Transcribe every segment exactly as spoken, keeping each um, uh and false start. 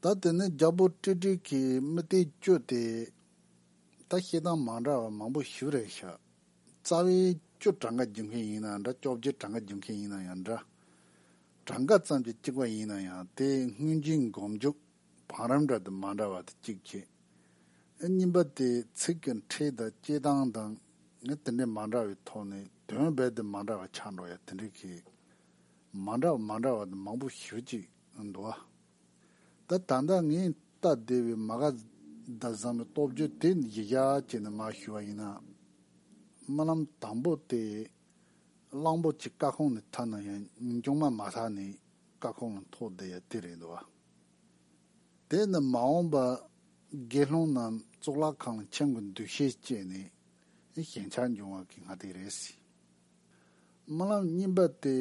ད་དེ་ནས་རྒྱལ་པོ་ཀྲི་ཀྲི་གི་མི་སྡེ་བཅུ་དེ་ད་བཤད་སྟངས་མ་འདྲ་བ་མང་པོ་ཞིག་རེད་ཤག་རྩ་བའི་བཅུ་གྲངས་ཀ་རྒྱུག་མཁན་ཡིན་ན་འདྲ། བཅོ་བརྒྱད་གྲངས་ཀ་རྒྱུག་མཁན་ཡིན་ན་ཡང་འདྲ། གྲངས་ཀ་ཙམ་གྱིས་གཅིག་པ་ཡིན་ན་ཡང་དེ་སྔོན་བྱོན་མགོ་མཇུག་བང་རིམ་འདྲ་དང་མ་འདྲ་བ་དེ་གཅིག་བྱས། གཉིས་པ་དེ་ཚིག་གི་ཕྲད་དང་སྐྱེ་སྟངས་དང་དེ་འདྲའི་མ་འདྲ་བའི་ཐོག་ནས་དོན་རྦད་དེ་མ་འདྲ་བ་ཆགས་འགྲོ་ཡ་དེ་འདྲའི་གི་མ་འདྲ་བ་མ་འདྲ་བ་དེ་མང་པོ་ཞེ་གཅིག་འདུག་བ། ད་ད་ལྟ་ངས་ལྟ་བསྡད་པའི་མ་ག་དྷ་བཟང་པོའི་སྟོབས་བརྗོད་དེ་གཞི་བཞག་བྱས་ནས་མར་ཞུ་བ་ཡིན་ན། རྨི་ལམ་དང་པོ་དེ་གླང་པོ་ཆེ་རྐ་ཁུང་ནས་ཐར་ན་ཡང་མཇུག་མ་མ་ཐར་ནས་རྐ་ཁུང་ལ་ཐོགས་བསྡད་ཡ་དེ་རེད་འདུག་བ། དེ་ནི་མ་འོངས་པ་དགེ་སློང་རྣམས་གཙུག་ལག་ཁང་ལ་ཆེན་པོའི་འདུ་ཤེས་སྐྱེས་ནས་ཞེན་ཆགས་འབྱུང་བ་གི་སྔ་ལྟས་རེད། རྨི་ལམ་གཉིས་པ་དེ་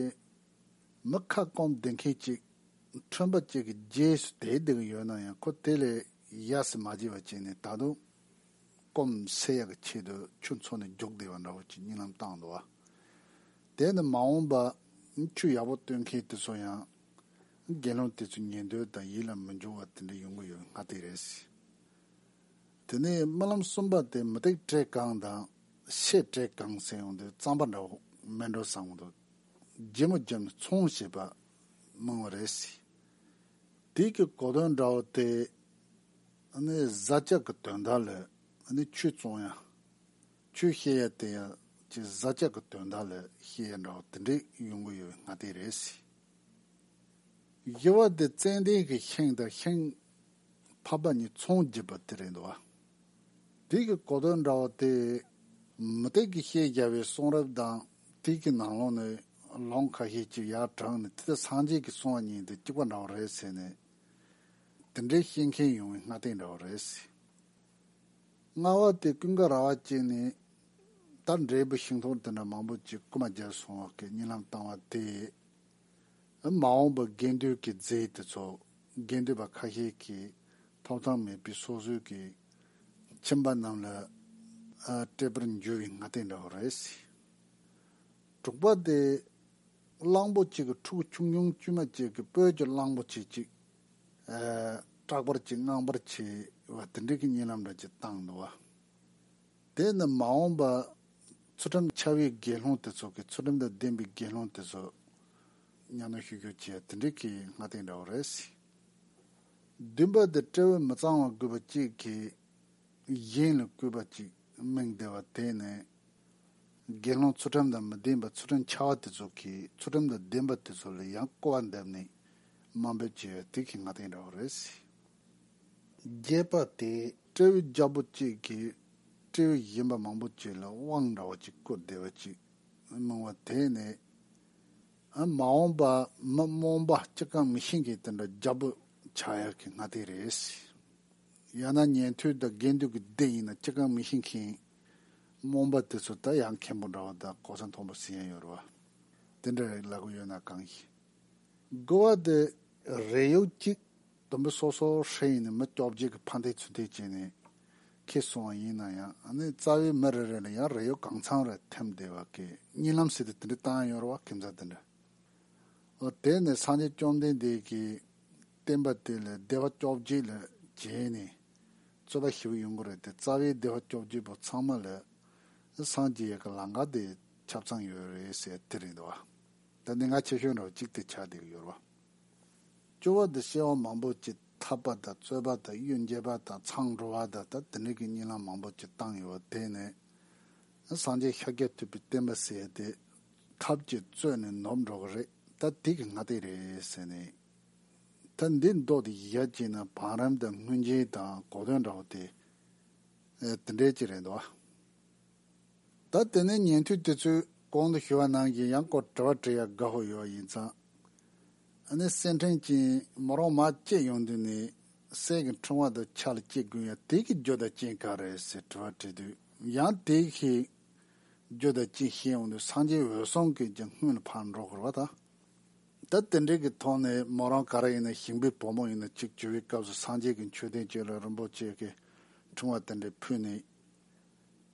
མི་ཁ་སྐོམ་བསྡད་མཁན་ཅིག་ཁྲོན་པ་ཅིག་གི་རྗེས་སུ་དེད་བསྡད་ཀྱི་ཡོད་ན་ཡང་ཁོ་དེ་ལས་ཡར་སེ་མ་བརྗེད་པ་བྱས་ནས་ད་དུང་སྐོམ་སེལ་ཡག་གི་ཆེད་དུ་ཆུ་འཚོལ་ནས་རྒྱུག་བསྡད་པ་འདྲ་བོ་ཅིག་གཉིད་ལམ་བཏང་འདུག་བ། དེ་ནི་མ་འོངས་པ་ཆོས་ཡག་པོ་སྟོན་མཁན་དེ་ཚོ་ཡང་དགེ་སློང་དེ་ཚོའི་ཉན་འདོད་དང་ཡིད་ལ་མི་འཇོག་པ་དེ་འདྲ་ཡོང་གི་ཡོད་པའི་སྔ་ལྟས་རེད། དེ་ནས་རྨི་ལམ་གསུམ་པ་དེ་མུ་ཏིག་བྲེ་གང་དང་ཤེལ་བྲེ་གང་ཟེར་ཡོང་དུས་གཙང་པ་འདྲ་བོ་མེད་འགྲོ་བསམ་གྱི་འདུག་རྗེ་མོ་བརྒྱབ་ནས་ཚོང་བྱེད་པ་རྨིས་པ་རེད། དེ་གི་གོ་དོན་འདྲ་བོ་དེ་ཨ་ནི་བཟའ་བཅའ་གི་དོན་དག་ལ་ཨ་ནི་ཆོས་བཙོང་ཡ། ཆོས་བཤད་ཡ་དེ་ཡང་ཅིག་བཟའ་བཅའ་གི་དོན་དག་ལ་བཤད་ཡ་འདྲ་བོ་དེ་འདྲས་ཡོང་གི་ཡོད་པའི་སྔ་ལྟས་རེད། བཞི་བ་དེ་ཙན་དན་གྱི་ཤིང་དང་ཤིང་ཕག་པ་གཉིས་ཚོང་བགྱིས་པ་དེ་རེད་འདུག་བ། དེ་གི་གོ་དོན་འདྲ་བོ་དེ་མུ་སྟེགས་ཀྱིས་བཤད་བཞག་པའི་གསུང་རབ་དང་དེ་གི་ནང་ལོགས་ནས་ལུང་ཁ་ཤས་ཅིག་ཡར་དྲངས་ནས་དེ་ལྟར་སངས་རྒྱས་ཀྱིས་གསུངས་པ་གཉིས་དེ་གཅིག་པ་འདྲ་བོ་རེད་ཟེར་ནས་དེ་འདྲའི་བཤད་མཁན་ཡོང་བའི་སྔ་ལྟས་འདྲ་བོ་རེད། ལྔ་བ་དེ་ཀུན་དགའ་ར་བ་ཅན་ནས་ད་འབྲས་བུ་ཤིང་ཐོག་དེ་འདྲ་མང་པོ་ཅིག་རྐུ་མ་བརྒྱབ་སོང་བ་གི་གཉིད་ལམ་བཏང་བ་དེ། མ་འོངས་པ་དགེ་འདུན་གྱི་རྫས་དེ་ཚོ་དགེ་འདུན་པ་ཁ་ཤས་ཀྱིས་ཐོབ་ཐང་མེད་པའི་སོ་སོའི་གི་ཁྱིམ་པ་རྣམས་ལ་སྤྲད་པར་འགྱུར་བའི་སྔ་ལྟས་འདྲ་བོ་རེད། དྲུག་པ་དེ་གླང་པོ་ཆེ་གི་ཕྲུ་གུ་ཆུང་ཆུང་དཀྱུས་མ་ཅིག་གི་སྤོས་ཀྱི་གླང་པོ་ཆེ་ཅིག་སྐྲག་པར་བྱེད་དངངས་པར་བྱེད་པ་དེ་འདྲའི་གི་གཉིད་ལམ་འདྲ་ཅིག་བཏང་འདུག་བ། དེ་ནི་མ་འོངས་པ་ཚུལ་ཁྲིམས་འཆལ་བའི་དགེ་སློང་དེ་ཚོ་གི་ཚུལ་ཁྲིམས་དང་ལྡན་པའི་དགེ་སློང་དེ་ཚོ་གཉའ་གནོན་བཤུ་གཞོག་བྱེད་ཡ་དེ་འདྲའི་གི་སྔ་ལྟས་འདྲ་བོ་རེད། བདུན་པ་དེ་སྤྲེའུ་མི་གཙང་བ་རྒུད་པ་གཅིག་གིས་གཞན་ལ་སྐུད་པ་གཅིག་རྨིས་བསྡད་པ་དེ་ནི་དགེ་སློང་ཚུལ་ཁྲིམས་དང་མི་ལྡན་པ་ཚུལ་ཁྲིམས་འཆལ་བ་དེ་ཚོ་གིས་ཚུལ་ཁྲིམས་དང་ལྡན་པ་དེ་ཚོ་ལ་ཡང་སྐུར་བ་བརྡབས་ནས་དམའ་འབེབས་བྱེད་ཡ་དེ་གི་སྔ་ལྟས་འདྲ་བོ་རེད། བརྒྱད་པ་དེ་སྤྲེའུ་རྒྱལ་པོ་གཅིག་གིས་སྤྲེའུ་གཞན་པ་མང་པོ་ཅིག་ལ་དབང་འདྲ་བོ་ཅིག་བསྐུར་བསྡད་པ་ཅིག་རྨིས་པ་དེ་ནི། མ་འོངས་པ་མི་རྨོངས་པ་ཅི་གང་མི་ཤེས་མཁན་དེ་འདྲ་རྒྱལ་པོ་ཆགས་ཡག་གི་སྔ་ལྟས་རེད། ཡང་ན་ཉན་ཐོས་དང་དགེ་འདུན་གྱི་སྡེ་ཡིན་ན་ཅི་གང་མི་ཤེས་མཁན་རྨོངས་པ་དེ་ཚོ་ད་ཡང་མཁན་པོ་འདྲ་བ་དང་གོ་ས་མཐོན་པོ་ཟིན་ཡ་ཡོད་རེད་བ། དེ་འདྲ་ལབ་ཀྱི་ཡོད་ན་གང་ཤེས། དགུ་བ་དེ་རས་ཡོལ་གཅིག་དུམ་བུ་སོ་སོ་ཧྲེ་ཡིན་ནས་མི་བཅོ་བརྒྱད་ཀྱི་ཕན་བདེ་ཚུན་ཐེ་བྱས་ནས་ཁྱེར་སོང་བ་ཡིན་ན་ཡང་ཨ་ནི་རྩ་བའི་མི་རེ་རེ་ལ་ཡང་རས་ཡོལ་གང་འཚམ་རེ་འཐེན་བསྡད་པ་གི་གཉིད་ལམ་ཟེར་དེ་དེ་འདྲ་བཏང་ཡོད་རེད་བ། ཁྱིམ་ཚང་དེ་འདྲ། འོ་དེ་ནས་སངས་རྒྱས་བཅོམ་ལྡན་འདས་ཀྱིས་བསྟན་པ་དེ་ལ་སྡེ་པ་བཅོ་བརྒྱད་ལ་བྱས་ནས་རྩོད་པ་ཞེ་པོ་ཡོང་གི་རེད་དེ། རྩ་བའི་སྡེ་པ་བཅོ་བརྒྱད་པོ་ཚང་མ་ལ་སངས་རྒྱས་ཀྱི་ལམ་ཁ་དེ་ཆ་ཚང་ཡོད་རེད་ཟེར་དེ་རེད་འདུག་བ། ད་གནད་འགག་ཆེ་ཤོས་འདྲ་བོ་གཅིག་དེ་ཆགས་བསྡད་ཀྱི་ཡོད་རེད་བ། བཅུ་པ་དེ་སྐྱེ་བ་མང་པོ་ཅིག་འཐབ་པ་དང་རྩོད་པ་དང་གཡུལ་འགྱེད་པ་དང་མཚང་འབྲུ་བ་དང་ད་དེ་འདྲ་གི་གཉིད་ལམ་མང་པོ་ཅིག་བཏང་ཡོད་པ་དེ་ནས་སངས་རྒྱས་ཤཱཀྱ་ཐུབ་པའི་བསྟན་པ་ཟེར་ཡ་དེ་ཐབས་ཀྱིས་རྩོད་ནས་ནོར་འགྲོ་གི་རེད། ད་དེ་གི་སྔ་ལྟས་རེད་ཟེར་ནས། ད་འདི་མདོ་དེ་ཡར་བྱས་ན་བང་རིམ་དང་སྔོན་རྗེས་དང་གོ་དོན་འདྲ་བོ་དེ་དེ་འདྲའི་ཅིག་རེད་འདུག་བ། ད་དེ་ནས་ཉན་ཐོས་དེ་ཚོས་གོང་དུ་ཞུ་བ་ནང་བཞིན་ཡང་ཁོ་དྲི་བ་དྲི་ཡ་དགའ་པོ་ཡོད་པ་ཡིན་ཙང་། ཨ་ནི་སེར་ཕྲེང་ཅན་མོ་རང་མར་སྐྱེས་ཡོང་དུས་ནས་གསེར་གྱི་ཕྲེང་བ་དང་ཆ་ལ་སྐྱེ་དགོས་ཡ་དེ་གི་རྒྱུ་དང་རྐྱེན་ག་རེ་རེད་ཟེར་དྲི་བ་དྲིས་དུས་ཡང་དེ་གི་རྒྱུ་དང་རྐྱེན་ཤེས་ཡོང་དུས་སངས་རྒྱས་འོད་སྲུང་གི་ཀྱང་སྔོན་ལ་ཕར་འགྲོ་དགོས་རེད་བ་ད། ད་དེ་འདྲའི་གི་ཐོག་ནས་མོ་རང་ག་རེ་ཡིན་ན་ཞིང་པའི་བུ་མོ་ཡིན་ན་གཅིག་གྱུར་པའི་སྐབས་སུ་སངས་རྒྱས་ཀྱི་མཆོད་རྟེན་གཅིག་ལ་རིན་པོ་ཆེ་གི་ཕྲེང་བ་དེ་འདྲ་ཕུལ་ནས།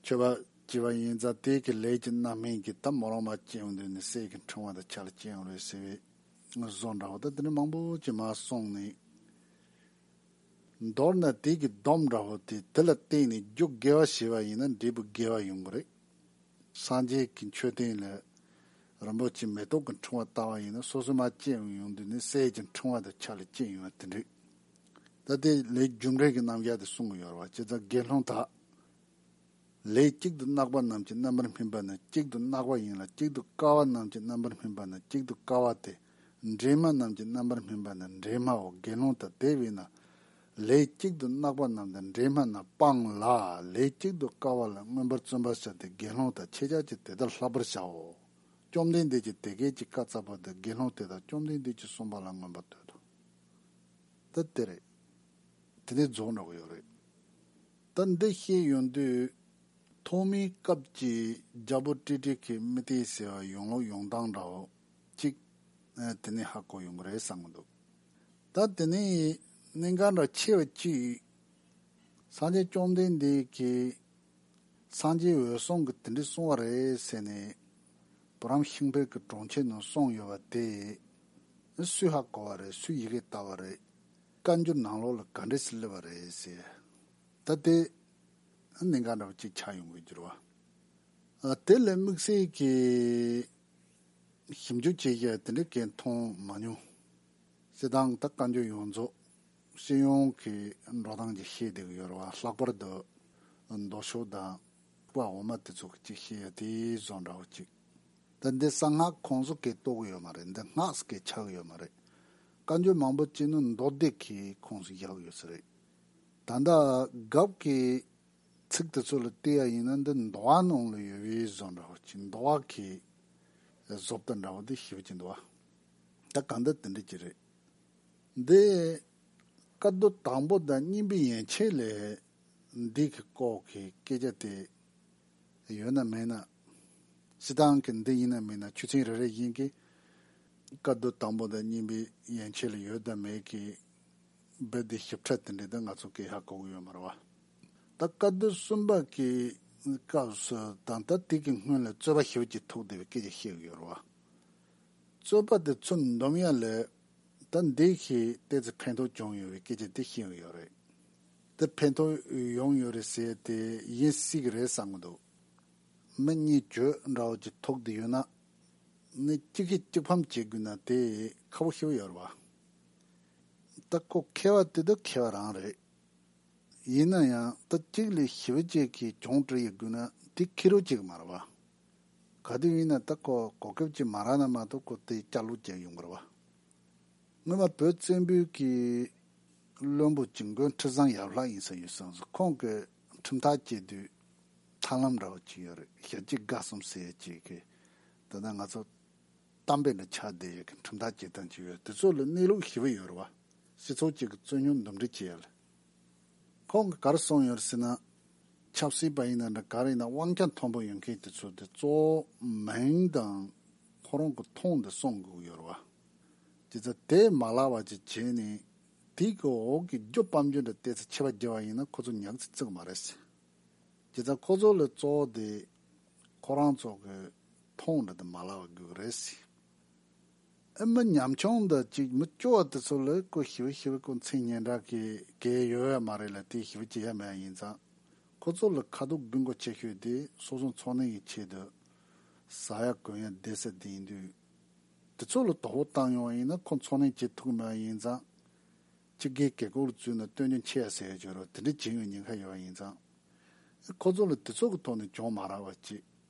མཆོད་པ་བགྱིས་པ་ཡིན་ཙང་དེ་གི་ལས་ཀྱི་རྣམ་སྨིན་གྱིས་ད་མོ་རང་མར་སྐྱེ་ཡོང་དུས་ནས་གསེར་གྱི་ཕྲེང་བ་དང་ཆ་ལ་སྐྱེ་ཡོང་རེད་ཟེར་བའི་བཟོ་འདྲ་བོ་ད་དེ་འདྲ་མང་པོ་ཅིག་མར་གསུངས་ནས། མདོར་ན་དེ་གི་སྡོམ་འདྲ་བོ་དེ་དེ་ལ་བརྟེན་ནས་རྒྱུ་དགེ་བ་བྱས་པ་ཡིན་ན་འབྲས་བུ་དགེ་བ་ཡོང་གི་རེད། སངས་རྒྱས་ཀྱི་མཆོད་རྟེན་ལ་རིན་པོ་ཆེ་མེ་ཏོག་གི་ཕྲེང་བ་བཏབ་པ་ཡིན་ན་སོ་སོ་མར་སྐྱེས་ཡོང་དུས་ནི་གསེར་གྱི་ཕྲེང་བ་དང་ཆ་ལ་སྐྱེས་ཡོང་བ་དེ་འདྲ། ད་དེ་ལས་རྒྱུ་འབྲས་ཀྱི་རྣམ་གཞག་དེ་གསུང་གི་ཡོད་རེད་བ། བྱས་ཙང་དགེ་སློང་དག་ལས་གཅིག་ཏུ་གནག་པ་རྣམས་ཀྱི་རྣམ་པར་སྨིན་པ་ནི་གཅིག་ཏུ་གནག་པ་ཡིན་ལ། གཅིག་ཏུ་དཀར་བ་རྣམས་ཀྱི་རྣམ་པར་སྨིན་པ་ནི་གཅིག་ཏུ་དཀར་བ་སྟེ། འདྲེས་མ་རྣམས་ཀྱི་རྣམ་པར་སྨིན་པ་ནི་འདྲེས་མའོ། དགེ་སློང་དག་དེ་བས་ན་ལས་གཅིག་ཏུ་གནག་པ་རྣམས་དང་འདྲེས་མ་རྣམས་སྤངས་ལ། ལས་གཅིག་ཏུ་དཀར་བ་ལ་མངོན་པར་བརྩོན་པར་བྱ་སྟེ། དགེ་སློང་དག་ཁྱེད་ཅག་གིས་དེ་ལྟར་བསླབ་པར་བྱའོ། བཅོམ་ལྡན་འདས་ཀྱིས་དེ་སྐད་ཅེས་བཀའ་སྩལ་པ་དང་། དགེ་སློང་དེ་དག་བཅོམ་ལྡན་འདས་ཀྱིས་གསུངས་པ་ལ་མངོན་པར་བསྟོད་དོ། ད་དེ་རེད། དེ་ནས་རྫོགས་འགྲོ་གི་ཡོད་རེད། ད་འདི་བཤད་ཡོང་དུས་ཐོག་མའི་སྐབས་ཀྱི་རྒྱལ་པོ་ཏྲི་ཏྲི་གི་མི་ཏི་ཟེར་བ་ཡོང་ལུགས་ཡོང་སྟངས་འདྲ་བོ་གཅིག་ཨ་དེ་ནས་ཧ་གོ་ཡོང་གི་རེད་བསམ་གི་འདུག་ད་དེ་ནས་གནད་འགག་འདྲ་ཆེ་བ་གཅིག་སངས་རྒྱས་བཅོམ་ལྡན་འདས་ཀྱིས་སངས་རྒྱས་འོད་སྲུང་གིས་དེ་འདྲ་གསུངས་པ་རེད་ཟེར་ནས་བུ་རམ་ཤིང་ཕོར་གྱི་གྲོང་ཁྱེར་ནང་གསུངས་ཡོད་པ་དེ་སུས་ཧ་གོ་བ་རེད། སུས་ཡི་གེ་བཏགས་པ་རེད། བཀའ་འགྱུར་ནང་ལོགས་ལ་ག་འདྲ་སེ་སླེབས་པ་རེད་ཟེར། ད་དེ་གནད་འགག་འདྲ་བོ་གཅིག་ཆགས་ཡོང་གི་འགྱུར་བ། ཨ་དེ་ལས་དམིགས་བསལ་གྱི་ཞིབ་འཇུག་བྱེད་ཡ་དེ་འདྲ་གས་མཐོང་མ་མྱོང་། སྤྱིར་བཏང་ད་བཀའ་འགྱུར་ཡོངས་རྫོགས་སྤྱི་ཡོངས་ཀྱི་འགྲོ་སྟངས་ཀྱི་བཤད་བསྡད་ཀྱི་ཡོད་རེད་བ། ལྷག་པར་དུ་མདོ་ཕྱོགས་དང་དཔེ་འོག་མ་དེ་ཚོ་གི་ཅིག་བཤད་ཡ་དེ་བཟོ་འདྲ་བོ་ཅིག་ད་འདི་གསང་སྔགས་ཁོངས་སུ་གས་གཏོགས་ཀྱི་ཡོད་མ་རེད། འདི་སྔགས་སུ་གས་ཆགས་ཀྱི་ཡོད་མ་རེད། བཀའ་འགྱུར་མང་པོ་ཅིག་ནི་མདོ་སྡེ་གི་ཁོངས་སུ་བཞག་ཡོད་ས་རེད། ད་ལྟ་རྒྱབ་ཀྱི་ཚིག་དེ་ཚོ་ལ་བལྟས་ཡ་ཡིན་ན་འདི་འདོ་བ་ནང་ལ་ཡོད་པའི་བཟོ་འདྲ་བོ་ཅིག་འདོ་བ་གི་བཟོ་ལྟ་འདྲ་བོ་འདི་ཞེ་པོ་ཅིག་འདུག་བ། ད་གང་ལྟར་དེ་འདྲ་ཅིག་རེད། འདི་བཀའ་བསྡུ་དང་པོ་དང་གཉིས་པའི་ཡན་ཆད་ལས་འདི་གི་སྐོར་གྱི་སྐད་ཆ་དེ་ཡོད་ན་མེད་ན། སྤྱིར་བཏང་གི་འདི་ཡིན་ན་མིན་ན་ཆོས་ཚན་རེ་རེ་བཞིན་གྱི་བཀའ་བསྡུ་དང་པོ་དང་གཉིས་པའི་ཡན་ཆད་ལ་ཡོད་དང་མེད་ཀྱི་རྦད་དེ་ཞིབ་ཕྲ་དེ་འདྲ་ད་ང་ཚོ་གིས་ཧ་གོ་གི་ཡོད་མ་རེད་བ། ད་བཀའ་བསྡུ་གསུམ་པ་གི་སྐབས་སུ་དང་ད་དེ་གི་སྔོན་ལ་རྩོད་པ་ཞེ་པོ་ཅིག་ཐུག་བསྡད་པའི་སྐད་ཆ་བཤད་གི་ཡོད་རེད་བ། རྩོད་པ་དེ་ཚུར་འདུམ་ཡ་ལས་ད་འདི་ཞིག་ཏོག་ཙམ་ཕན་ཐོགས་བྱུང་ཡོད་པའི་སྐད་ཆ་དེ་བཤད་གི་ཡོད་རེད། དེ་ཕན་ཐོགས་ཡོང་ཡོད་རེད་ཟེར་དེ་ཡིན་སྲིད་གི་རེད་བསམ་གི་འདུག་མི་གཉིས་གྱོད་འདྲ་བོ་ཅིག་ཐུག་བསྡད་ཡོད་ན། ནི་གཅིག་གིས་གཅིག་ཕམ་བྱེད་དགོས་ན་དེ་ཁག་པོ་ཞེ་པོ་ཡོད་རེད་བ། ད་ཁོ་མཁས་པ་དེ་ད་མཁས་པ་རང་རེད། ཡིན་ན་ཡང་ད་གཅིག་ལས་ཞེ་པོ་ཅིག་གིས་གྱོང་འཕྲི་ཡེད་དགོས་ན་དེ་ཁེ་རུ་ཅིག་མ་རེད་བ། ག་དུས་ཡིན་ན་ད་ཁོ་གོ་སྐབས་ཅིག་མ་རག་ན་མ་གཏོགས་ཁོ་དེ་བསྐྱར་ལོག་བྱས་ཡོང་གི་རེད་བ། སྔོན་མ་བོད་བཙན་པོའི་གི་བློན་པོ་ཅིག་མགོན་ཁྲི་བཟང་ཡབ་ལྷ་ཡིན་ས་ཡོད་བསམ་སོང་། ཁོང་གི་ཁྲིམས་ཐག་བཅད་དུས་ཐར་ལམ་འདྲ་བོ་ཅིག་ཡོད་རེད། ཞལ་གཅིག་དགའ་གསུམ་ཟེར་ཡ་ཅིག་གི་ད་ལྟ་ང་ཚོ་གཏམ་དཔེ་འདྲ་ཆགས་བསྡད་ཡོད་གི་ཁྲིམས་ཐག་བཅད་སྟངས་ཅིག་ཡོད། དེ་ཚོ་ལ་གནས་ལུགས་ཞེ་པོ་ཡོད་རེད་བ། སྤྱི་ཚོགས་གཅིག་གི་རྩོད་རྙོག་འདུམ་འགྲིག་བྱེད་ཡ་ལ། ཁོང་གིས་ག་རེ་གསུངས་ཡོད་རེད་ཟེར་ན། ཆབ་སྲིད་པ་ཡིན་ན་འདྲ་ག་རེ་ཡིན་ན་དབང་ཆ་མཐོན་པོ་ཡོད་མཁན་དེ་ཚོ་དེ་གཙོ་བོ་མིང་དང་ཁོ་རང་གི་མཐོང་དེ་སྲུང་དགོས་ཀྱི་ཡོད་རེད་བ། བྱས་ཙང་དེ་མ་བརླག་པ་ཅིག་བྱས་ནས་དེ་གི་འོག་གི་རྒྱུ་དཔལ་འབྱོར་འདྲ་ཏོག་ཙམ་ཆེ་བ་རྒྱབ་པ་ཡིན་ན་ཁོ་ཚོ་ཉག་ཙམ་བརྩི་གི་མ་རེད་ཟེར། བྱས་ཙང་ཁོ་ཚོ་ལ་གཙོ་བོ་དེ་ཁོ་རང་ཚོ་གི་མཐོང་འདྲ་དེ་མ་བརླག་པ་དགོས་ཀྱི་རེད་ཟེར། ཨེ་མི་ཉམ་ཆུང་དང་ཅིག་མི་སྐྱོ་བ་དེ་ཚོ་ལ་ཁོ་ཞེ་པོ་ཞེ་པོ་ཁོ་མཚན་སྙན་གྲགས་ཀྱི་གལ་ཡོད་ཡ་མ་རེད་ལ། དེ་ཞེ་པོ་བྱེད་ཡ་མེད་ཡ་ཡིན་ཙང་། ཁོ་ཚོ་ལ་ཁ་ཐུག་དགོས་མཁོ་ཆེ་ཤོས་དེ་སོ་སོ་འཚོ་གནས་ཀྱི་ཆེད་དུ་ཟ་ཡ་གོན་ཡ་བསྡད་ས་དེ་ཡིན་དུས། དེ་ཚོ་ལ་དོ་ཕོག་བཏང་ཡོང་བ་ཡིན་ན་ཁོ་འཚོ་གནས་བྱེད་ཐུབ་ཀྱི་མེད་པ་ཡིན་ཙང་། ཕྱི་རྒྱལ་རྒྱལ་ཁབ་ལ་བཙུགས་ན་སྟོན་རྒྱུ་ཆེ་ཡ་ཟེར་ཡ་བྱོས་རོགས་དེ་འདྲ་བྱེད་ཡོང་ཉེན་ཁ་ཡོད་པ་ཡིན་ཙང་། ཁོ་ཚོ་ལ་དེ་ཚོ་གི་ཐོག་ནས་གྱོང་མ་རག་པ་ཅིག་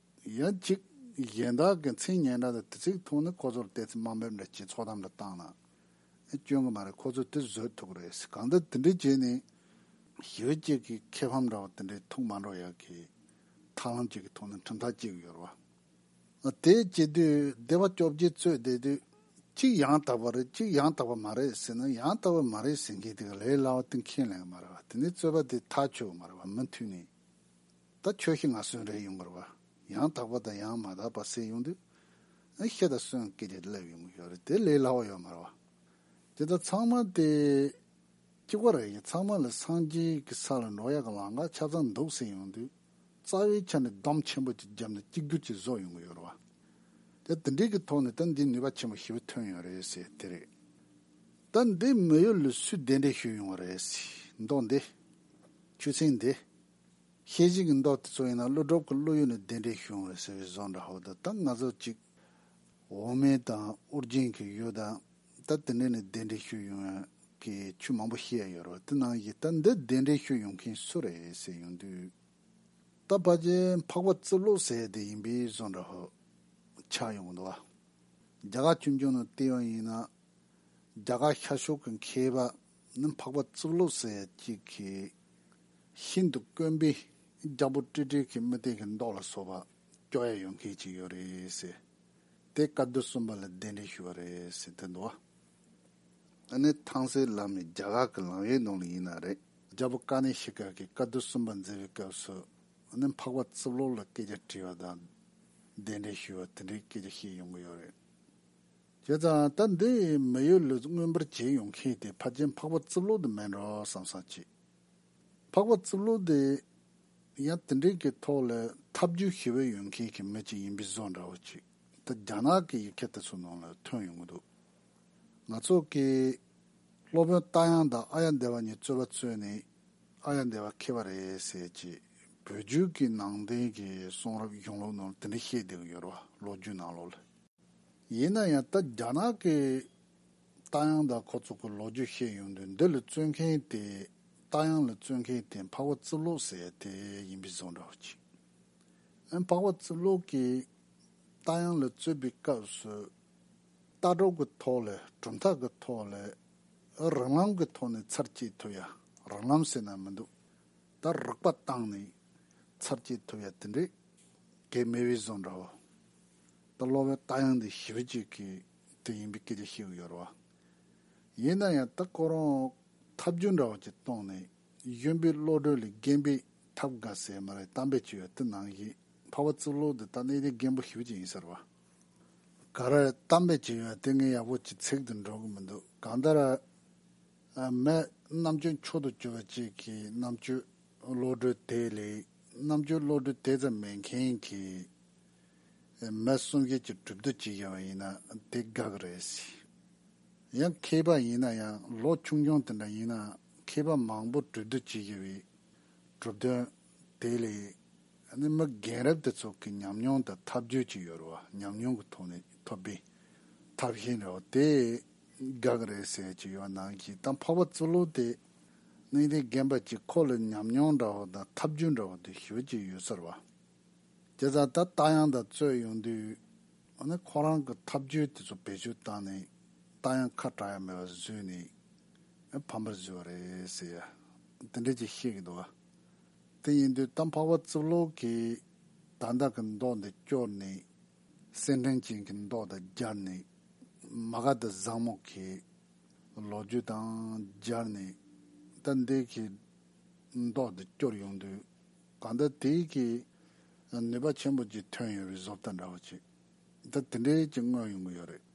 ཡང་ཅིག་གཞན་དག་གི་མཚན་སྙན་གྲགས་དང་དེ་ཚོའི་ཐོག་ནས་ཁོ་ཚོར་ཏོག་ཙམ་དམའ་འབེབས་འདྲ་བྱེད་ཚོགས་གཏམ་འདྲ་བཏང་ན། ཨེ་སྐྱོན་གི་མ་རེད། ཁོ་ཚོས་དེ་བཟོད་ཐུབ་ཀྱི་རེད། གང་ལྟར་དེ་འདྲ་བྱས་ནས་ཞི་བ་གཅིག་གི་ཁེ་ཕམ་འདྲ་བ་དེ་འདྲའི་ཐུག་མ་འགྲོ་ཡག་གི་ཐབས་ལམ་གཅིག་གི་ཐོག་ནས་ཁྲིམས་ཐག་བཅད་ཀྱི་ཡོད་རེད་བ། དེ་བྱེད་དུས་སྡེ་པ་བཅོ་བརྒྱད་རྩོད་བསྡད་དུས་གཅིག་ཡང་དག་པ་རེད། གཅིག་ཡང་དག་པ་མ་རེད་ཟེར་ན། ཡང་དག་པ་མ་རེད་ཟེར་མཁན་དེ་ག་ལས་སླ་བ་དེ་ཁས་ལེན་གི་མ་རེད་བ། དེ་ནས་རྩོད་པ་དེ་ཐག་ཆོད་གི་མ་རེད་བ། མུ་མཐུད་ནས། ད་ཆོས་བཞིན་ངག་གསུམ་རེད་ཡོང་གི་རེད་བ། ཡང་དག་པ་དང་ཡང་མ་དག་པ་ཟེར་ཡོང་དུས། ཨ་ཤེས་དང་གསུང་སྐད་ཆ་སླེབས་ཡོང་གི་ཡོད་རེད། དེ་ལས་སླ་བ་ཡོད་མ་རེད་བ། དེ་ལྟར་ཚང་མ་དེ་གཅིག་པ་རེད། ཚང་མ་ལ་སངས་རྒྱས་ཀྱི་ས་ལ་འགྲོ་ཡག་གི་ལམ་ཁ་ཆ་ཚང་འདུག་ཟེར་ཡོང་དུས། རྩ་བའི་ཆ་ནས་སྡོམ་ཆེན་པོ་ཅིག་བརྒྱབ་ནས་གཅིག་གྱུར་ཅིག་བཟོ་ཡོང་གི་ཡོད་རེད་བ། དེ་དེ་འདྲའི་གི་ཐོག་ནས་ད་འདི་ནུས་པ་ཆེན་པོ་ཞེ་པོ་ཐོན་ཡོད་རེད་ཟེར་དེ་རེད། ད་འདི་མི་ཡུལ་ལ་སུས་གདན་འདྲེན་ཞུས་ཡོང་བ་རེད་ཟེར། མདོ་འདི། ཆོས་ཚན་འདི། ཤེས་བཞིན་གྱི་མདོ་དེ་ཚོ་ཡིན་ན་ཀླུ་སྒྲུབ་ཀྱི་ཀླུ་ཡུལ་ནས་གདན་འདྲེན་ཞུས་ཡོང་བ་རེད་ཟེར་བའི་བཟོ་འདྲ་བོ་དང་། ད་ང་ཚོ་གཅིག་འོག་མིན་དང་ཨོ་རྒྱན་གྱི་ཡུལ་དང་། ད་དེ་འདྲ་ནས་གདན་འདྲེན་ཞུས་ཡོང་ཡ་གི་ཆོས་མང་པོ་ཤེས་ཡ་ཡོད་རེད་བ། དེ་ནང་བཞིན་ད་འདི་གདན་འདྲེན་ཞུས་ཡོང་མཁན་སུ་རེད་ཟེར་ཡོང་དུས། ད་ཕལ་ཆེར་འཕགས་པ་རྩིབ་ལོ་ཟེར་ཡ་དེ་ཡིན་པའི་བཟོ་འདྲ་བོ་ཆགས་ཡོང་གི་འདུག་བ། རྒྱ་གར་ཆོས་འབྱུང་ནང་བལྟས་པ་ཡིན་ན། རྒྱ་གར་ཤར་ཕྱོགས་ཀྱི་མཁས་པ་ནི་འཕགས་པ་རྩིབ་ལོ་ཟེར་ཡ་གཅིག་གིས་ཤིན་ཏུ་དཀོན་པའི་རྒྱལ་པོ་ཏྲི་ཏྲི་གི་མི་སྟེགས་ཀྱི་མདོ་ལ་སོགས་པ་སྐྱོར་ཡ་ཡོད་མཁན་ཅིག་ཡོད་རེད་ཟེར། དེ་བཀའ་སྡོད་གསུམ་པ་ལ་གདན་འདྲེན་ཞུས་པ་རེད་ཟེར་དེ་འདུག་བ། ཨ་ནི་ཐང་སེ་བླ་མའི་རྒྱ་གར་གྱི་ལམ་ཡིག་ནང་ལ་ཡིན་ན་རེད། རྒྱལ་པོ་ཀ་ནི་ཤི་ཀ་གིས་བཀའ་སྡོད་གསུམ་པ་མཛད་པའི་སྐབས་སུ། ཨ་ནི་འཕགས་པ་རྩིབ་ལོ་ལ་སྐད་ཆ་དྲིས་པ་དང་། གདན་འདྲེན་ཞུས་པ་དེ་འདྲའི་སྐད་ཆ་བཤད་ཡོང་གི་ཡོད་རེད། བྱས་ཙང་ད་འདི་མི་ཡུལ་ལ་མངོན་པར་བྱེད་ཡོང་མཁན་དེ་ཕལ་ཆེར་འཕགས་པ་རྩིབ་ལོ་དེ་མིན་འགྲོ་བསམ་བསམ་བྱེད། འཕགས་པ་རྩིབ་ལོ་དེ་ཡང་དེ་འདྲའི་གི་ཐོག་ལ་ཐབས་ཇུས་ཞེ་པོ་ཡོད་མཁན་གྱི་མི་ཅིག་ཡིན་པའི་བཟོ་འདྲ་བོ་ཅིག་ད་རྒྱ་ནག་གི་ཡིག་ཆ་དེ་ཚོ་ནང་ལ་ཐོན་ཡོང་གི་འདུག་ང་ཚོ་གི་སློབ་དཔོན་རྟ་དབྱངས་དང་ཨཱརྱ་དེ་བ་གཉིས་རྩོད་པ་རྩོད་ནས། ཨཱརྱ་དེ་བ་མཁས་པ་རེད་ཟེར་གྱི་བོད་བརྒྱུད་ཀྱི་ནང་བསྟན་གྱི་གསུང་རབ་གཞུང་ལུགས་ནང་དེ་འདྲ་བཤད་བསྡད་ཀྱི་ཡོད་རེད་བ། ལོ་རྒྱུས་ནང་ལོགས་ལ། ཡིན་ན་ཡང་ད་རྒྱ་ནག་གི་རྟ་དབྱངས་དང་ཁོ་ཚོ་གི་ལོ་རྒྱུས་བཤད་ཡོང་དུས་འདི་ལ་རྩོད་མཁན་དེ། རྟ་དབྱངས་ལ་རྩོད་མཁན་དེ་འཕགས་པ་རྩིབ་ལོ་ཟེར་ཡ་དེ་ཡིན་པའི་བཟོ་འདྲ་བོ་ཅིག་ཨ་འཕགས་པ་རྩིབ་ལོ་གིས་རྟ་དབྱངས་ལ་རྩོད་པའི་སྐབས་སུ། ལྟ་གྲུབ་ཀྱི་ཐོག་ལ། གྲུབ་མཐའ་གི་ཐོག་ལ། རང་ལམ་གྱི་ཐོག་ནས་ཚར་བཅད་ཐུབ་ཡ། རང་ལམ་ཟེར་ན་མི་འདུག་ད་རིག་པ་བཏང་ནས་ཚར་བཅད་ཐུབ་ཡ་དེ་འདྲས་གལ་མེད་པའི་བཟོ་འདྲ་བོ། ད་སློབ་དཔོན་རྟ་དབྱངས་འདི་ཞེ་པོ་ཅིག་གིས་དེ་ཡིན་པའི་སྐད་ཆ་བཤད་ཀྱི་ཡོད་རེད་བ། ཡིན་ན་ཡང་ད་ཁོ་རང་ཐབས་ཇུས་འདྲ་བོ་ཅིག་བཏོན་ནས། གཞོན་པའི་བློ་གྲོས་ལས་རྒན་པའི་ཐབས་དགའ་ཟེར་མ་རེད། གཏམ་དཔེ་ཅིག་ཡོད། དེ་ནང་བཞིན་འཕགས་པ་རྩིབ་ལོ་འདི་ད་གནས་བརྟན་རྒན་པོ་ཞེ་པོ་ཅིག་ཡིན་ས་རེད་བ། ག་རེ་གཏམ་དཔེ་ཅིག་ཡོད། དེ་ངས་ཡག་པོ་ཅིག་ཚིག་ཏུ་འགྲོ་གི་མི་འདུག་གང་ལྟར། ཨ། མི་རྣམ་དཔྱོད་མཆོག་ཏུ་གྱུར་པ་ཅིག་གིས་རྣམ་དཔྱོད་བློ་གྲོས་དེ་ལས། རྣམ་དཔྱོད་བློ་གྲོས་དེ་ཙམ་མེད་མཁན་གྱི་མི་གསུམ་བཞི་ཅིག་གྲོས་བསྡུར་བྱེད་བཞག་པ་ཡིན་ན་དེ་དགའ་གི་རེད། ཡང་མཁས་པ་ཡིན་ན་ཡང་། ལོ་ཆུང་ཆུང་དེ་འདྲ་ཡིན་ན། མཁས་པ་མང་པོ་གྲོས་བསྡུར་བྱེད་བཞག་པའི་གྲུབ་དོན་དེ་ལས། ཨ་ནི་མི་རྒན་རབས་དེ་ཚོ་གི་ཉམས་མྱོང་དང་ཐབས་ཇུས་ཅིག་ཡོད་རེད་བ། ཉམས་མྱོང་གི་ཐོག་ནས་ཐོབ་པའི་ཐབས་ཤེས་འདྲ་བོ་དེ་དགའ་གི་རེད་ཟེར་གྱི་ཡོད་ནང་བཞིན། ད་འཕགས་པ་རྩིབ་ལོ་དེ་གནས་བརྟན་རྒན་པ་ཅིག་ཁོ་ལ་ཉམས་མྱོང་འདྲ་བོ་དང་ཐབས་ཇུས་འདྲ་བོ་དེ་ཞེ་པོ་ཅིག་ཡོད་ས་རེད་བ། བྱས་ཙང་ད་རྟ་དབྱངས་དང་རྩོད་ཡོང་དུས། ཨ་ནི་ཁོ་རང་གི་ཐབས་ཇུས་དེ་ཚོ་བེད་སྤྱོད་བཏང་ནས་རྟ་དབྱངས་ཁ་གྲག་ཡ་མེད་པ་བཟོས་ནས། ཨ། ཕམ་པར་བཟོས་པ་རེད་ཟེར་ཡ་དེ་འདྲ་ཅིག་བཤད་ཀྱི་འདུག་བ། དེ་ཡིན་དུས་ད་འཕགས་པ་རྩིབ་ལོ་གིས་ད་ལྟ་གི་མདོ་འདི་སྐྱོར་ནས། སེར་ཕྲེང་ཅན་གྱི་མདོ་དང་སྦྱར་ནས། མ་ག་དྷ་བཟང་མོ་གི་ལོ་རྒྱུས་དང་སྦྱར་ནས། ད་འདི་གི་མདོ་འདི་སྐྱོར་ཡོང་དུས། གང་ལྟར་དེ་གི་ནུས་པ་ཆེན་པོ་ཅིག་ཐོན་ཡོད་པའི་བཟོ་ལྟ་འདྲ་བོ་ཅིག་ད་དེ་འདྲའི་ཅིག་མངོན་ཡོང་གི་ཡོད་རེད།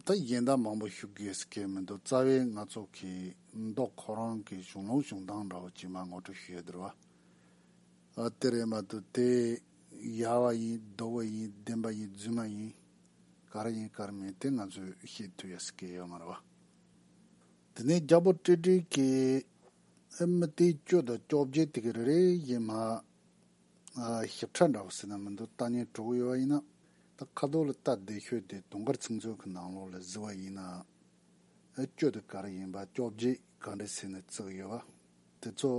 ད་གཞན་དག་མང་པོ་ཞུ་དགོས་ཀྱི་མི་འདུག་རྩ་བའི་ང་ཚོ་གི་མདོ་ཁོ་རང་གི་གཞུང་ལུགས་གཞུང་དོན་འདྲ་བོ་ཅིག་མར་ངོ་སྤྲོད་ཞུ་ཡས་དེ་རེད་བ། ཨ། དེ་རེད་མ་གཏོགས་དེ་ཡག་པ་ཡིན། སྡུག་པ་ཡིན། བདེན་པ་ཡིན། རྫུན་མ་ཡིན། ག་རེ་ཡིན་ག་རེ་མིན་དེ་ང་ཚོས་ཤེས་ཐུབ་ཡ་ཟེར་གྱི་ཡོད་མ་རེད་བ། དེ་ནས་རྒྱལ་པོ་ཏྲི་ཏྲི་གིས། ཨ། མི་སྟེགས་བཅུ་དང་བཅོ་བརྒྱད་དེ་གི་རེ་རེ་བཞིན་མར། ཨ། ཞིབ་ཕྲ་འདྲ་བོ་ཟེར་ན་མི་འདུག་ལྟ་ཉན་འགྲོ་གི་ཡོད་པ་ཡིན་ན། ད་ཁ་ཐོག་ལ་ལྟ་བདེ་ཤོས་དེ་དུང་དཀར་ཚིག་མཛོད་ཀྱི་ནང་ལོགས་ལ་གཟིགས་པ་ཡིན་ན། ཨ། བཅུ་དེ་ག་རེ་ཡིན་པ། བཅོ་བརྒྱད་ག་འདྲ་ཟེར་ནས་བརྩི་གི་ཡོད་པ། དེ་ཚོ།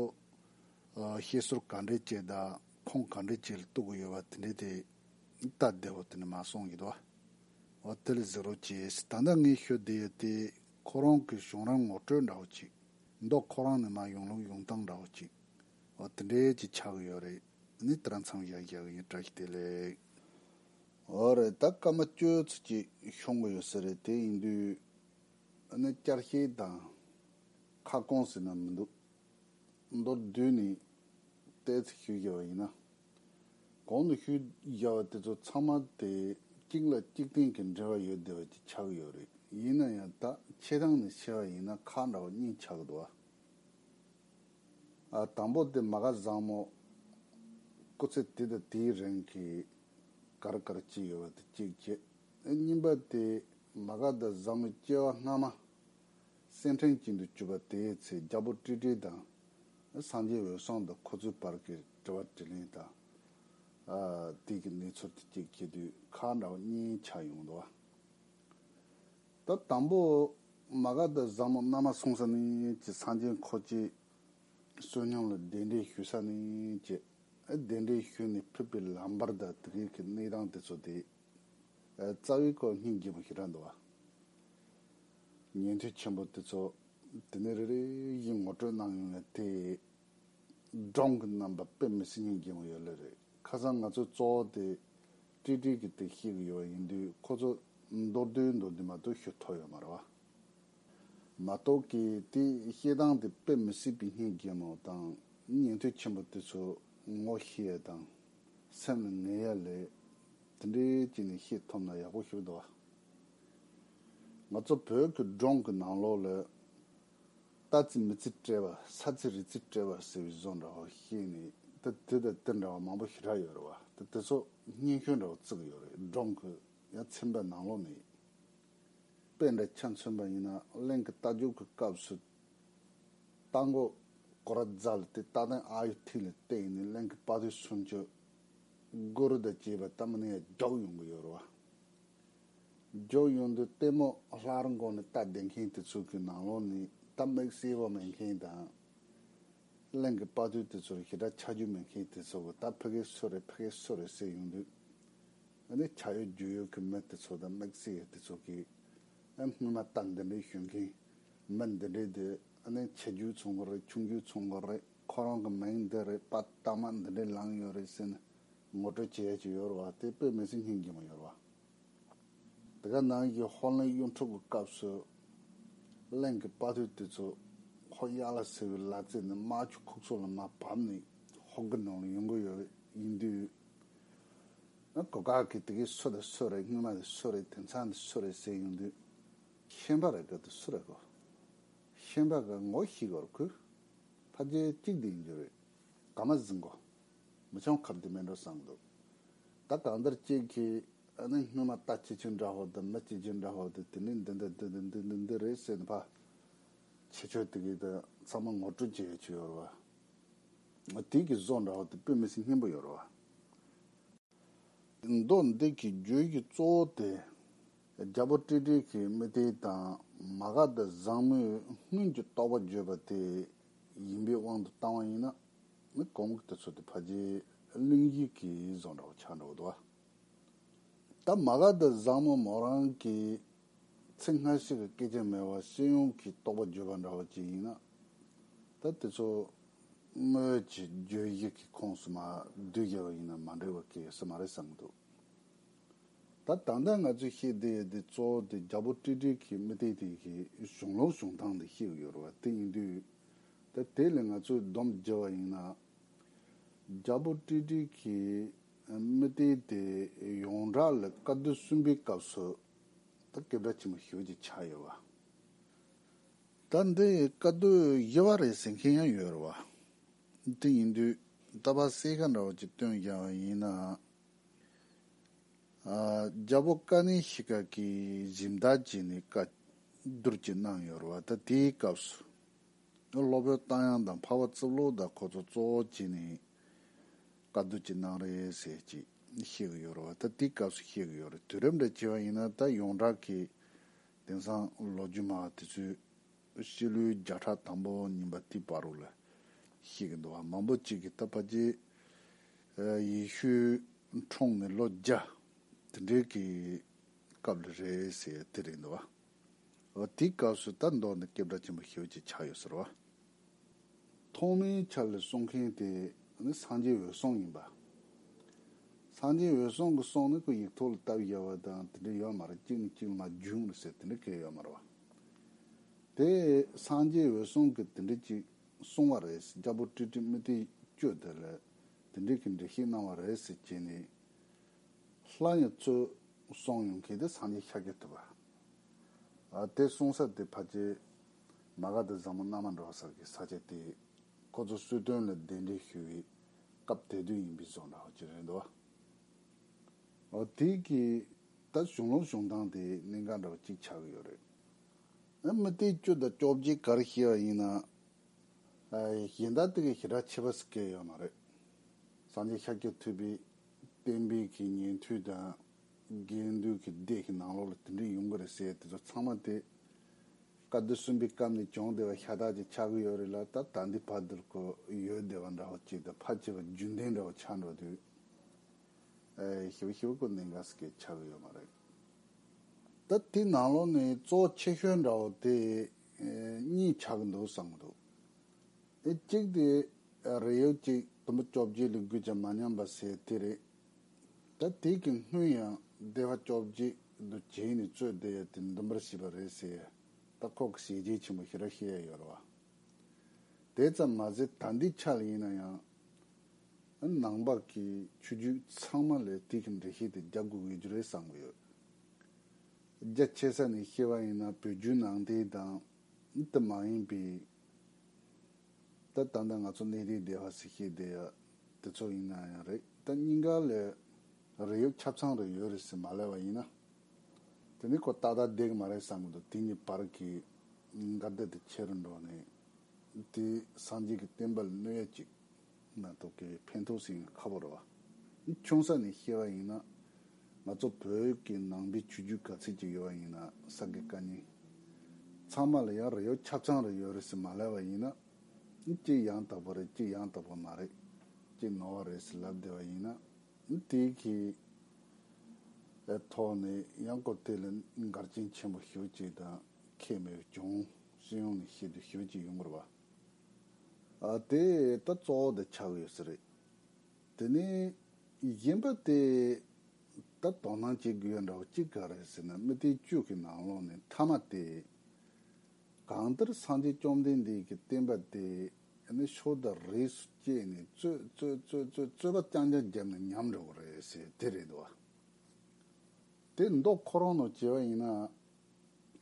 ཨ། བཤད་སྲོལ་ག་འདྲ་ཅིག་དང་ཁུངས་ག་འདྲ་ཅིག་ལ་གཏུགས་ཀྱི་ཡོད་པ་དེ་འདྲ་དེ་ལྟ་བདེ་པོ་དེ་འདྲ་མར་གསུངས་ཡོད་དོ། འོ། དེ་ལ་གཟིགས་རོགས་གྱིས། ད་ལྟ་ངས་ཞུ་བསྡད་ཡོད་དེ་ཁོ་རང་གི་གཞུང་རབ་ངོ་སྤྲོད་འདྲ་བོ་ཅིག་མདོ་ཁོ་རང་ནས་མར་ཡོང་ལུགས་ཡོང་སྟངས་འདྲ་བོ་ཅིག་འོ། དེ་འདྲའི་ཅིག་ཆགས་ཀྱི་ཡོད་རེད། ནི་དེ་རང་མཚམས་བཞག་བཞག་ཡིན། བཀྲ་ཤིས་བདེ་ལེགས། འོ་རེད། ད་སྐར་མ་བཅུ་ཙམ་ཅིག་ཤོང་གི་ཡོད་ས་རེད། དེ་ཡིན་དུས་ནི་བསྐྱར་བཤད་དང་ཁ་སྐོང་ཟེར་ན་མི་འདུག་མདོར་བསྡུས་ནས་ཏོག་ཙམ་ཞུས་བཞག་པ་ཡིན་ན། གོང་དུ་ཞུས་བཞག་པ་དེ་ཚོ་ཚང་མ་དེ་གཅིག་ལ་གཅིག་བརྟེན་གྱི་འབྲེལ་བ་ཡོད་བསྡད་པ་ཅིག་ཆགས་ཀྱི་ཡོད་རེད། ཡིན་ན་ཡང་ད་ཆེ་སྟངས་ནས་བཤད་པ་ཡིན་ན་ཁག་འདྲ་བ་གཉིས་ཆགས་ཀྱི་འདུག་ཨ། ཨ། དང་པོ་དེ་མ་ག་བཟང་མོ་སྐུ་ཚེ་དེ་དང་དེའི་རིང་གི་ག་རེ་ག་རེ་བྱས་ཡོད་པ་དེ་གཅིག་བྱས། གཉིས་པ་དེ་མ་ག་དང་བཟང་མོའི་སྐྱེ་བ་སྔ་མ། སེམས་ཁྲལ་ཅན་དུ་གྱུར་པ་དེའི་ཚེ་རྒྱལ་པོ་ཀྲི་ཀྲི་དང་སངས་རྒྱས་འོད་སྲུང་དང་ཁོ་ཚོའི་བར་གྱི་དྲི་བ་དྲིས་ལན་དང་། ཨ། དེ་གི་གནས་ཚུལ་དེ་གཅིག་བྱེད་དུས་ཁག་འདྲ་བ་གཉིས་ཆགས་ཡོང་འདུག་བ། ད་དང་པོ་མ་ག་དྷ་བཟང་མོ་མནའ་མ་བཟུང་ས་ནས་ཀྱི་སངས་རྒྱས་འཁོར་བཅས་བསོད་སྙོམས་ལ་གདན་འདྲེན་ཞུ་ས་ནས་ཀྱི་གདན་འདྲེན་ཞུས་ནས་ཕེབས་པའི་ལམ་བར་དང་དེ་གའི་གི་གནས་སྟངས་དེ་ཚོ་དེ་རྩ་བའི་སྐོར་སྙིང་རྗེ་མོ་ཞེ་དྲག་འདུག་བ། ཉན་ཐོས་ཆེན་པོ་དེ་ཚོ་དེ་ནས་རེ་རེ་བཞིན་ངོ་སྤྲོད་གནང་ཡོང་ནས་དེ། སྒྲུང་གི་རྣམ་པ་དཔེ་མི་སྲིད་སྙིང་རྗེ་མོ་ཡོད་ལེ་རེད། ཁ་སང་ང་ཚོ་གཙོ་བོ་དེ་ཀྲི་ཀྲི་གི་དེ་ཤེས་ཀྱི་ཡོད་ཡིན་དུས་ཁོ་ཚོ་མདོར་བསྡུས་མདོར་བསྡུས་མ་གཏོགས་ཞུ་ཐུབ་ཡོད་མ་རེད་བ། མ་གཏོགས་ཀྱི་དེ་བཤད་སྟངས་དེ་དཔེ་མི་སྲིད་པའི་སྙིང་རྗེ་མོ་དང་ཉན་ཐོས་ཆེན་པོ་དེ་ཚོ་ངོ་ཤེས་ཡ་དང་སེམས་ལ་ངེས་ཡ་ལས་དེ་འདྲའི་ཅིག་ནས་ཤེས་ཐུབ་ན་ཡག་པོ་ཞིག་འདུག་བ། ང་ཚོ་བོད་ཀྱི་སྒྲུང་གི་ནང་ལོགས་ལ། རྟ་རྩིས་མི་རྩིས་སྤྲད་པ། ས་རྩིས་རི་རྩིས་སྤྲད་པ་ཟེར་བའི་བཟོ་འདྲ་བ་ཤེས་ནས་ད་དེ་དང་དེ་འདྲ་བ་མང་པོ་ཞེ་དྲག་ཡོད་རེད་བ། ད་དེ་ཚོ་སྙན་ཤོས་འདྲ་བ་བརྩི་གི་ཡོད་རེད། སྒྲུང་གི་ཡང་ཚན་པ་ནང་ལོགས་ནས་དཔེ་འདྲ་ཆ་མཚོན་པ་ཡིན་ན་གླིང་གི་རྟ་རྒྱུག་གི་སྐབས་སུ་རྟ་མགོ་སྐོར་ར་རྫ་ལ་དེ་རྟ་སྟེང་ཨ་ཡུ་ཐིག་ལ་བལྟས་ནས་གླིང་གི་དཔའ་ཐུལ་སུམ་ཅུ་གུ་རུ་དང་བཅས་པ་ད་མ་ནས་ཡང་རྒྱུག་ཡོང་གི་ཡོད་རེད་བ། རྒྱུག་ཡོང་དུས་ལྟད་མོ་ལྷ་རི་མགོ་ནས་རྟ་བསྡད་མཁན་དེ་ཚོ་གི་ནང་ལོགས་ནས་ད་དམིགས་བསལ་བ་མེད་མཁན་དང་། གླིང་གི་དཔའ་ཐུལ་དེ་ཚོར་ཞེ་དྲག་ཆ་རྒྱུས་མེད་མཁན་དེ་ཚོ་གི་ད་ཕ་གི་སུ་རེད་ཕ་གི་སུ་རེད་ཟེར་ཡོང་དུས། ཨ་ནི་ཆ་ཡོད་རྒྱུས་ཡོད་ཀྱི་མི་དེ་ཚོ་དང་དམིགས་བསལ་དེ་ཚོ་གི་ཨ་སྔོན་མ་རྟ་འདི་འདྲའི་ཞོན་མཁན་མི་འདི་འདྲའི་དེ་ཨ་ནི་ཆེ་རྒྱུས་ཚང་གི་རེད། ཆུང་རྒྱུས་ཚང་གི་རེད། ཁོ་རང་གི་མིང་འདི་རེད། པ་རྟགས་མ་འདི་འདྲའི་ལངས་ཡོད་རེད་ཟེར་ནས་ངོ་སྤྲོད་བྱེད་ཡ་ཅིག་ཡོད་རེད་བ། དེ་དཔེ་མི་སྲིད་སྙིང་རྗེ་མོ་ཡོད་རེད་བ། དེ་ག་ནང་གི་ཧོར་གླིང་གཡུ་འབྲུག་གི་སྐབས་སུ་གླིང་གི་དཔའ་ཐུལ་དེ་ཚོ་ཧོར་གཡག་ལ་ཟེར་བའི་ལ་རྩེ་ནས་རྨ་ཆུ་ཁུག་སོ་ལ་མར་བབས་ནས་ཧོར་གི་ནང་ལ་ཡོང་གི་ཡོད་ཡིན་དུས། ན་གོ་སྐབས་ཀྱི་དེ་གའི་སུ་དང་སུ་རེད། སྔོན་མ་དེ་སུ་རེད། དེང་སང་དེ་སུ་རེད་ཟེར་ཡོང་དུས། ཤན་པ་རེད་ག་དེ་སུ་རེད་གོ། ཤན་པ་ག་ངོ་ཤེས་གོ་ར་ཁུ། ཕ་རྒྱལ་གཅིག་དེ་ཡིན་རྒྱུ་རེད། ག་མ་ཟིན་གོ། མི་ཆུང་ཁབ་དེ་མེད་འགྲོ་བསམ་འདུག་ད་གང་ལྟར་ཅིག་གིས་ཨ་ནི་སྔོན་མ་རྟ་ཆེ་ཆུང་འདྲ་བོ་དང་མི་ཆེ་ཆུང་འདྲ་བོ་དེ་དེ་ནི་འདི་འདི་འདི་འདི་འདི་འདི་འདི་རེད་ཟེར་ནས་ཕ། ཆེ་ཆུང་དེ་གི་དེ་ཚང་མ་ངོ་སྤྲོད་བྱེད་ཡོད་ཆུ་ཡོད་རེད་བ། དེ་གི་བཟོ་འདྲ་བོ་དེ་དཔེ་མི་སྲིད་སྙན་པོ་ཡོད་རེད་བ། མདོ་འདི་གི་བརྗོད་ཀྱི་གཙོ་བོ་དེ། རྒྱལ་པོ་ཀྲི་ཀྲི་གི་དམིགས་གཏད་དང་མ་ག་དྷ་བཟང་མོའི་སྔོན་གྱི་རྟོགས་པ་བརྗོད་པ་དེ་ཡིན་པའི་དབང་དུ་བཏང་བ་ཡིན་ན། མི་གོང་གི་དེ་ཚོ་དེ་ཕལ་ཆེར་གླེང་གཞི་གི་བཟོ་འདྲ་བོ་ཆགས་འགྲོ་གི་འདུག་བ། ད་མ་ག་དྷ་བཟང་མོ་མོ་རང་གི་ཚེ་སྔ་ཕྱི་གི་སྐད་ཆ་མེད་པར་སྤྱི་ཡོངས་ཀྱི་རྟོགས་པ་བརྗོད་པ་འདྲ་བ་ཅིག་ཡིན་ན། ད་དེ་ཚོ་དངོས་ཀྱི་བརྗོད་གཞི་གི་ཁོངས་སུ་མ་བསྡུས་བཞག་པ་ཡིན་ན་མ་འགྲིག་པ་གལ་སྲིད་མ་རེད་བསམ་གྱི་འདུག་ད་ད་ལྟ་ང་ཚོས་བཤད་བསྡད་ཡོད་དེ་གཙོ་བོ་དེ་རྒྱལ་པོ་ཀྲི་ཀྲི་གི་དམིགས་གཏད་དེ་གི་གཞུང་ལུགས་བྱུང་སྟངས་དེ་བཤད་ཀྱི་ཡོད་རེད་བ། དེ་ཡིན་དུས་ད་དེ་ལས་ང་ཚོས་སྡོམ་བརྒྱབ་པ་ཡིན་ན། རྒྱལ་པོ་ཀྲི་ཀྲི་གི་དམིགས་གཏད་དེ་ཡོངས་གྲགས་ལ་བཀའ་སྡོད་གསུམ་པའི་སྐབས་སུ་ད་སྐད་གྲགས་ཆེན་པོ་ཞེ་པོ་ཅིག་ཆགས་ཡོད་བ། ད་འདི་བཀའ་སྡོད་བཞི་པ་རེད་ཟེར་མཁན་ཡང་ཡོད་རེད་བ། དེ་ཡིན་དུས་ད་ཕར་གསལ་ཁ་འདྲ་བོ་ཅིག་སྟོན་བཞག་པ་ཡིན་ན། ཨ། རྒྱལ་པོ་ཀ་ནི་ཤི་ཀ་གིས་སྦྱིན་བདག་བྱས་ནས་བཀའ་བསྡུར་ཅིག་གནང་ཡོད་རེད་བ། ད་དེའི་སྐབས་སུ་སློབ་དཔོན་རྟ་དབྱངས་དང་འཕགས་པ་རྩིབ་ལོ་དང་ཁོ་ཚོ་གཙོ་བོ་བྱས་ནས་བཀའ་བསྡུར་ཅིག་གནང་རེད་ཟེར་ཅིག་བཤད་ཀྱི་ཡོད་རེད་བ། ད་དེའི་སྐབས་སུ་བཤད་ཀྱི་ཡོད་རེད། དུས་རབས་འདྲ་བྱས་པ་ཡིན་ན་ད་ཡོངས་གྲགས་ཀྱི་དེང་སང་ལོ་རྒྱུས་མ་དེ་ཚོའི་སྤྱི་ལོའི་བརྒྱ་ཕྲག་དང་པོ་གཉིས་པ་དེའི་བར་རུ་ལ་བཤད་ཀྱི་འདུག་བ། མང་པོ་ཅིག་གིས་ད་ཕལ་ཆེར་ཡེ་ཤུའི་འཁྲུངས་ནས་ལོ་བརྒྱ་དེ་འདྲའི་གི་སྐབས་ལ་རེད་ཟེར་དེ་རེད་འདུག་བ། འོ་དེའི་སྐབས་སུ་ད་མདོ་ནི་སྐད་གྲགས་ཆེན་པོ་ཞེ་པོ་ཅིག་ཆགས་ཡོད་ཟེར་བ། ཐོག་མའི་ཆར་ལ་གསུང་མཁན་དེ་ནི་སངས་རྒྱས་འོད་སྲུང་ཡིན་པ། སངས་རྒྱས་འོད་སྲུང་གི་གསུང་ནི་ཁོ་ཡིག་ཐོག་ལ་བཏབ་ཡོད་པ་དང་དེ་འདྲ་ཡོད་མ་རེད། གཅིག་ནས་གཅིག་ལ་མར་རྒྱུགས་རེད་ཟེར་དེ་འདྲ་གང་ཡང་ཡོད་མ་རེད་བ། དེ་སངས་རྒྱས་འོད་སྲུང་གིས་དེ་འདྲ་ཅིག་གསུང་བ་རེད། རྒྱལ་པོ་ཀྲི་ཀྲི་དམིགས་གཏད་བཅོས་དེ་ལ་དེ་འདྲ་གི་འགྲེལ་བཤད་གནང་བ་རེད་ཟེར་བྱས་ནས། ལྷ་ཡང་གཙོས་གསུང་ཡོང་མཁན་དེ་སངས་རྒྱས་ཤཱཀྱ་ཐུབ་པ། ཨ། དེ་གསུང་ས་དེ་ཕལ་ཆེར་མ་ག་དྷ་བཟང་མོ་མནའ་མ་འགྲོ་ས་གི་ས་ཆ་དེ། ཁོ་ཚོ་གསོལ་སྟོན་ལ་གདན་འདྲེན་ཞུ་བའི་སྐབས་དེ་དུས་ཡིན་པའི་བཟོ་འདྲ་བ་ཅིག་རེད་འདུག་བ། འོ་དེ་གི་ད་གཞུང་ལུགས་བྱུང་སྟངས་དེ་གནད་འགག་འདྲ་བ་གཅིག་ཆགས་ཀྱི་ཡོད་རེད། ཨ། མུ་སྟེགས་བཅུ་དང་བཅོ་བརྒྱད་ག་རེ་བཤད་པ་ཡིན་ན། ཨ། གཞན་དག་དེ་གའི་ཞེ་དྲག་ཁྱད་པར་ཟེར་གྱི་ཡོད་མ་རེད། སངས་རྒྱས་ཤཱཀྱ་ཐུབ་པའི་བསྟན་པའི་གི་ཉན་ཐོས་དང་དགེ་འདུན་གྱི་སྡེ་གི་ནང་ལོགས་ལ་དེ་འདྲ་ཡོང་གི་རེད་ཟེར་དེ་ཚོ་ཚང་མ་དེ། བཀའ་སྡེ་གསུམ་པའི་སྐབས་ནས་བྱུང་བསྡད་པ་ཤ་སྟག་ཅིག་ཆགས་ཀྱི་ཡོད་རེད་ལ། ད་ད་འདི་བར་དུ་ཁོ་ཡོད་བསྡད་པ་འདྲ་བོ་ཅིག་དང་ཕལ་ཆེར་བ་རྒྱུན་ལྡན་འདྲ་བོ་ཆགས་འགྲོ་དུས། ཨེ། ཞེ་པོ་ཞེ་པོ་ཁོ་གནད་འགག་ཟེར་གྱི་ཆགས་ཀྱི་ཡོད་མ་རེད། ད་དེ་ནང་ལོགས་ནས་གཙོ་ཆེ་ཤོས་འདྲ་བོ་དེ། ཨེ། གཉིས་ཆགས་ཀྱི་འདུག་བསམ་གྱི་འདུག་ཨེ། གཅིག་དེ་རིགས་དབྱིབས་གཅིག་དུམ་བུ་བཅོ་བརྒྱད་ལས་རྒུད་ཀྱང་མ་ཉམས་པ་ཟེར་དེ་རེད། ད་དེ་གི་སྔོན་ཡང་སྡེ་པ་བཅོ་བརྒྱད་དུ་བྱས་ནས་རྩོད་བསྡད་ཡ་དེ་འདུམ་པར་བྱས་པ་རེད་ཟེར། ད་ཁོ་གི་ཞལ་ཆད་ཆེན་པོ་ཞེ་དྲག་བཤད་ཡ་ཡོད་རེད་བ། དེ་ཙམ་མ་ཟད་ད་ལྟའི་ཆ་ལ་ཡིན་ན་ཡང་། ནང་པ་གི་ཆོས་བརྒྱུད་ཚང་མ་ལ་དེ་གི་འགྲེལ་བཤད་དེ་རྒྱག་དགོས་ཀྱི་རེད་བསམ་གྱི་ཡོད། རྒྱ་ཆེ་ས་ནས་བཤད་པ་ཡིན་ན་བོད་བརྒྱུད་ནང་བསྟན་དང་དེ་མ་ཡིན་པའི། ད་ད་ལྟ་ང་ཚོ་གནས་བརྟན་སྡེ་པ་ཟེར་བཤད་བསྡད་ཡ་དེ་ཚོ་ཡིན་ན་ཡང་རེད། ད་གཉིས་ཀ་ལ་རིགས་དབྱིབས་ཆ་ཚང་རེ་ཡོད་རེད་ཟེར་མ་ལབ་པ་ཡིན་ན། དེ་ནི་ཁོ་ཏག་ཏག་བསྡད་ཀྱི་མ་རེད་བསམ་གྱི་འདུག་དེ་གཉིས་བར་གྱི་འགལ་ཟླ་དེ་ཆེ་རུ་འགྲོ་ནས། དེ་སངས་རྒྱས་ཀྱི་བསྟན་པ་ལ་གནོད་ཡ་ཅིག་མ་གཏོགས་ཀྱི་ཕན་ཐོགས་ཟིན་ཁག་པོ་རེད་བ། ཆུང་ས་ནས་བཤད་པ་ཡིན་ན། ང་ཚོ་བོད་ཀྱི་ནང་པའི་ཆོས་བརྒྱུད་ག་ཚད་ཅིག་ཡོད་པ་ཡིན་ན་ས་དགེ་བཀའ་རྙིང་ཚང་མ་ལ་ཡང་རིགས་དབྱིབས་ཆ་ཚང་རེ་ཡོད་རེད་ཟེར་མ་ལབ་པ་ཡིན་ན། གཅིག་ཡང་དག་པོ་རེད། གཅིག་ཡང་དག་པོ་མ་རེད། གཅིག་ནོར་བ་རེད་ཟེར་ལབ་བསྡད་པ་ཡིན་ན། དེ་གི་ཐོག་ནས་ཡང་ཁོ་དེ་ལ་འགལ་རྐྱེན་ཆེན་པོ་ཞེ་པོ་ཅིག་དང་ཁེ་མེད་བྱུང་། སྤྱི་ཡོངས་ནས་བཤད་དུས་ཞེ་པོ་ཅིག་ཡོང་གི་རེད་བ། ཨ། དེ་ད་གཙོ་བོ་དེ་ཆགས་ཡོད་ས་རེད། དེ་ནས་གཞན་པ་དེ་ད་དོ་སྣང་བྱེད་དགོས་ཡ་འདྲ་བོ་གཅིག་ག་རེ་ཟེར་ན། མུ་སྟེགས་བཅུ་གི་ནང་ལོགས་ནས་ཐ་མ་དེ། གང་ལྟར་སངས་རྒྱས་བཅོམ་ལྡན་འདས་ཀྱི་བསྟན་པ་དེ་ནི་ཕྱོགས་དང་རིས་སུ་བཅད་ནས་རྩོད་རྩོད་རྩོད་རྩོད་རྩོད་པ་རྐྱང་རྐྱང་བརྒྱབ་ནས་ཉམས་འགྲོ་གི་རེད་ཟེར་དེ་རེད་འདུག་བ། དེ་མདོ་ཁོ་རང་ནང་བྱས་པ་ཡིན་ན།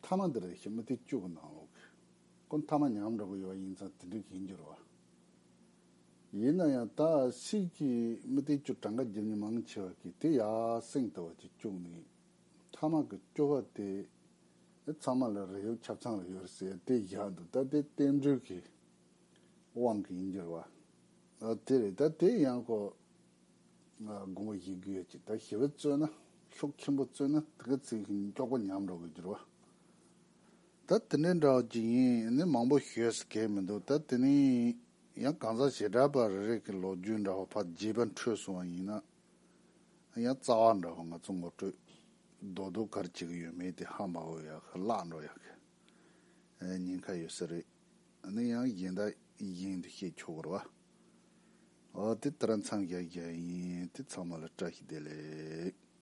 ཐ་མ་འདི་རེད་ཤག་མུ་སྟེགས་བཅུ་གི་ནང་ལོགས་ཀྱི། ཁོ་ཐ་མ་ཉམས་འགྲོ་གི་ཡོད་པ་ཡིན་ཙང་དེ་འདྲ་ཡིན་རྒྱུ་རེད་བ། ཡིན་ན་ཡང་ད་སྲིད་ཀྱི་མུ་སྟེགས་བཅུ་གྲངས་ཀ་བརྒྱབ་མཁན་མང་ཆེ་བ་གིས་དེ་ཡར་སེང་ལྟ་བུ་ཅིག་བཅུག་ནས། ཐ་མ་གི་བཅུ་པ་དེ་ཚང་མ་ལ་རིགས་དབྱིབས་ཆ་ཚང་རེ་ཡོད་ཟེར་དེ་བཞག་འདུག་ད་དེ་རྟེན་འབྲེལ་གྱི་དབང་གིས་ཡིན་རྒྱུ་རེད་བ། ཨ། དེ་རེད། ད་དེ་ཡང་ཁོ། ཨ། དགོངས་པ་བཞེས་དགོས་ཡ་ཅིག་ད་ཞེ་པོ་རྩོད་ན། ཤུགས་ཆེན་པོ་རྩོད་ན་དེ་ག་ཚིག་གི་མགྱོགས་པོ་ཉམས་འགྲོ་གི་རྒྱུ་རེད་བ། ད་དེ་འདྲའི་འདྲ་བ་ཅིག་ཡིན་ནི་མང་པོ་ཞུས་ཟེར་གྱི་མི་འདུག་ད་དེ་ནི་ཡང་གང་ཟག་བྱེ་བྲག་པ་རེ་རེ་གི་ལོ་རྒྱུས་འདྲ་བ་ཕར་རྒྱས་པ་འཕྲོད་སོང་བ་ཡིན་ན། ཡང་རྩ་བ་འདྲ་བོ་ང་ཚོ་ངོ་སྤྲོད་རྡོག་རྡོག་ག་རེ་བྱེད་ཀྱི་ཡོད་མེད་དེ་ཧ་མ་གོ་ཡག་གི་བརླག་འགྲོ་ཡག་གི་ཉེན་ཁ་ཡོད་ས་རེད། ཨ་ནི་ཡང་གཞན་དག་གཞན་དུ་བཤད་ཆོག་གི་རེད་བ། འོ་དེ་ལྟར་མཚམས་བཞག་བཞག་ཡིན། དེ་ཚང་མ་ལ་བཀྲ་ཤིས་བདེ་ལེགས།